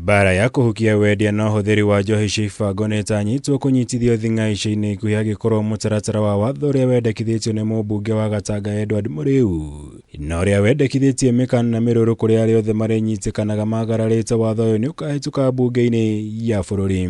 Mbara ya kũhukia wendia na ũhũthĩri wa njohi cia ibango nĩ ĩtanyĩtwo kũnyitithio thing'a ica-inĩ ikuhĩ angĩkorwo mũtaratara wa watho ũrĩa wendekithĩtio nĩ mũmbunge wa Gatanga Edward Mũrĩu na ũrĩa wendekithĩtie mĩkana mĩrũrũ kũrĩ arĩa othe marĩnyitĩkanaga magararĩte watho ũyũ nĩ ũkahĩtũka mbunge-inĩ ya bũrũri.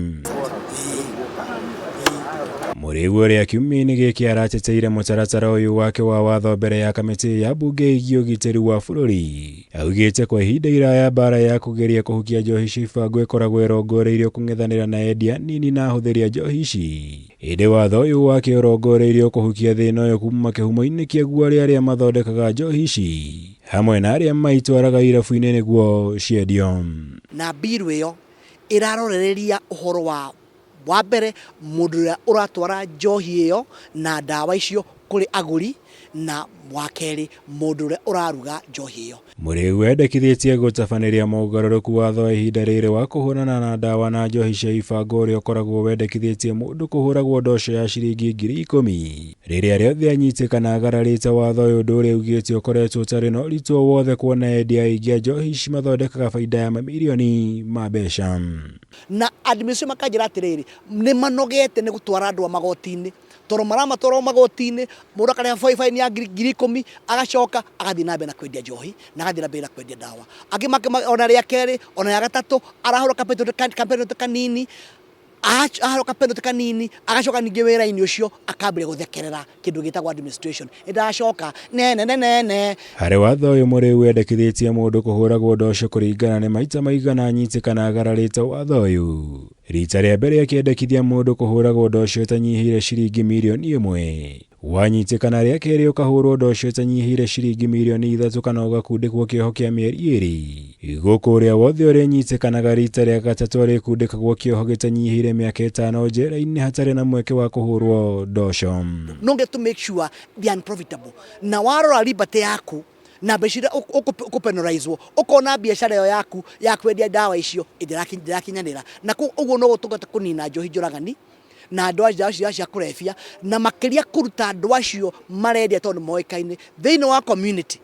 Mũrĩu ũrĩa kiumia-inĩ gĩkĩ arateteire mũtaratara ũyũ wake wa watho mbere ya kamĩtĩ ya mbunge ĩgiĩ ũgitĩri wa bũrũri. Augĩte kwa ihinda iraya mbara ya kũgeria kũhukia njohi cia ibango ĩkoragwo ĩrongoreirio kũng'ethanĩra na endia anini na ahũthĩri a njohi ici. Ĩndĩ watho ũyũ wake ũrongoreirio kũhukia thĩna ũyũ kuma kĩhumo-inĩ kĩaguo arĩ arĩa mathondekaga njohi ici hamwe na arĩa maitwaraga irabu-inĩ nĩguo ciendio. Na bill ĩyo ĩrarorereria ũhoro wa wa mbere mũndũ ũrĩa ũratwara njohi ĩyo na ndawa icio kũrĩ agũri, na wa kerĩ mũndũ ũrĩa ũraruga njohi ĩyo. Mũrĩu endekithĩtie gũtabanĩria mogarũrũku watho wa ihinda rĩrĩ wa kũhũrana na ndawa na njohi cia ibango ũrĩa ũkoragwo wendekithĩtie mũndũ kũhũragwo ndosho ya ciringi 10,000 rĩrĩa rĩothe anyitĩkana agararĩte watho ũyũ, ũndũ ũrĩa augĩte ũkoretwo ũtarĩ na ũritũ o wothe kuona endia aingĩ a njohi ici mathondekaga baida ya mamirioni ma mbeca. Na administration makanjĩra atĩrĩrĩ, nĩ manogete nĩ gũtwara andũ a magoti-inĩ, tondũ maramatwara o magoti-inĩ, mũndũ akarĩha baini ya 10,000, agacoka agathiĩ na mbere na kwendia njohi, na agathiĩ na mbere na kwendia ndawa. Angĩ ona rĩa kerĩ, ona rĩa gatatũ, arahũra ka penalty kanini, ahũra ka penalty kanini, agacoka ningĩ wĩra-inĩ ũcio akambĩrĩria gũthekerera kĩndũ gĩtagwo administration. Nĩndacoka ne ne ne ne. Harĩ watho ũyũ Mũrĩu wendekithĩtie mũndũ kũhũragwo ndosho kũringana nĩ maita maigana anyitĩkana agararĩte watho ũyũ. Rita rĩa mbere akĩendekithia mũndũ kũhũragwo ndosho ĩtanyihĩire ciringi 1 mirioni. Wanyitĩkana rĩa kerĩ ũkahũrwo ndosho ĩtanyihĩire ciringi 3 mirioni kana ũgakundĩkwo kĩoho kĩa mĩeri 2. Gũkũ ũrĩa wothe ũrĩnyitĩkanaga rita rĩa gatatũ arĩkundĩkagwo kĩoho gĩtanyihĩire mĩaka 5 njera-inĩ hatarĩ na mweke wa kũhũrwo ndosho. No get to make sure they are unprofitable. Na warora liberty yaku na mbeca iria ũkũpenalizwo, ũkona biacara ĩyo yaku ya kwendia ndawa icio ndĩrakinyanĩra, na ũguo no gũtũngata kũnina njohi njũragani na andũ a ndawa cia kũrebia, na makĩria kũruta andũ acio marendia tondũ nĩ moĩkaine thĩinĩ wa community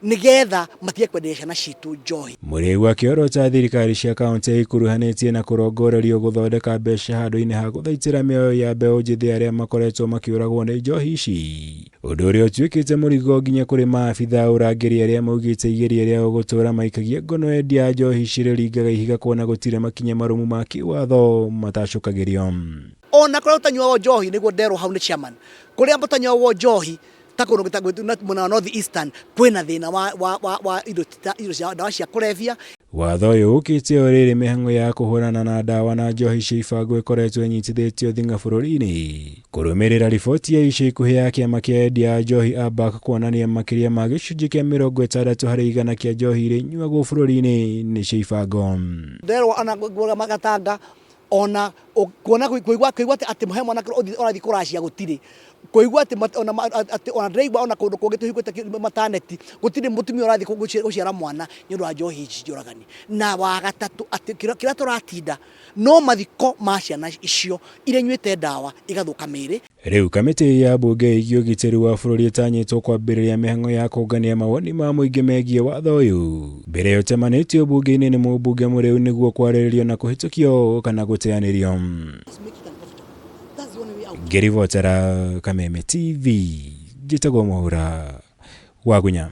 nĩgetha matige kwenderia ciana citũ njohi. Mũrĩu akĩorota thirikari cia kaunti ikuruhanĩtie na kũrongorerio gũthondeka mbeca handũ-inĩ ha gũthaitĩra mĩoyo ya mbeũ njĩthĩ arĩa makoretwo makĩũragwo nĩ njohi ici, ũndũ ũrĩa ũtuĩkĩte mũrigo nginya kũrĩ maabitha a ũrangĩri arĩa maugĩte igeria rĩao gũtũra maikagia ngono endia a njohi ici rĩringaga ihiga kuona gũtirĩ makinya marũmu ma kĩwatho matacũkagĩrio. Ona kũrĩa gũtanyuagwo njohi, nĩguo nderwo hau nĩ chairman, kũrĩa gũtanyuagwo njohi ta kũndũ gĩtagwo mwena wa North Eastern, kwĩna thĩna wa indo cia ndawa cia kũrebia. Watho ũyũ ũkĩte o rĩrĩ mĩhang'o ya kũhũrana na ndawa na njohi cia ibango ĩkoretwo ĩnyitithĩtio thing'a bũrũri-inĩ kũrũmĩrĩra riboti ya ica ikuhĩ ya kĩama kĩa endia a njohi ABAK kuonania makĩria ma gĩcunjĩ kĩa 60% kĩa njohi iria inyuagwo bũrũri-inĩ nĩ cia ibango. Nderwo ona Gatanga ona kuona kũigua atĩ he mwanake ũrathiĩ kũracia gũtirĩ kũigua atĩ ona atĩ ona ndĩraigua ona kũndũ kũngĩ tũhingũrĩte mataneti gũtirĩ mũtumia ũrathiĩ gũciara mwana nĩ ũndũ wa njohi ici njũragani. Na wa gatatũ atĩ kĩrĩa tũratinda no mathiko ma ciana icio iria inyuĩte ndawa igathũka mĩĩrĩ. Rĩu kamĩtĩ ya mbunge ĩgiĩ ũgitĩri wa bũrũri ĩtanyĩtwo kwambĩrĩria mĩhang'o ya kũngania mawoni ma mũingĩ megiĩ watho ũyũ mbere ũcemanĩtio mbunge-inĩ nĩ mũmbunge Mũrĩu nĩguo kwarĩrĩrio na kũhĩtũkio kana gũteanĩrio. Ngĩribotera Kameme TV, njĩtagwo Mwaura Wagunya.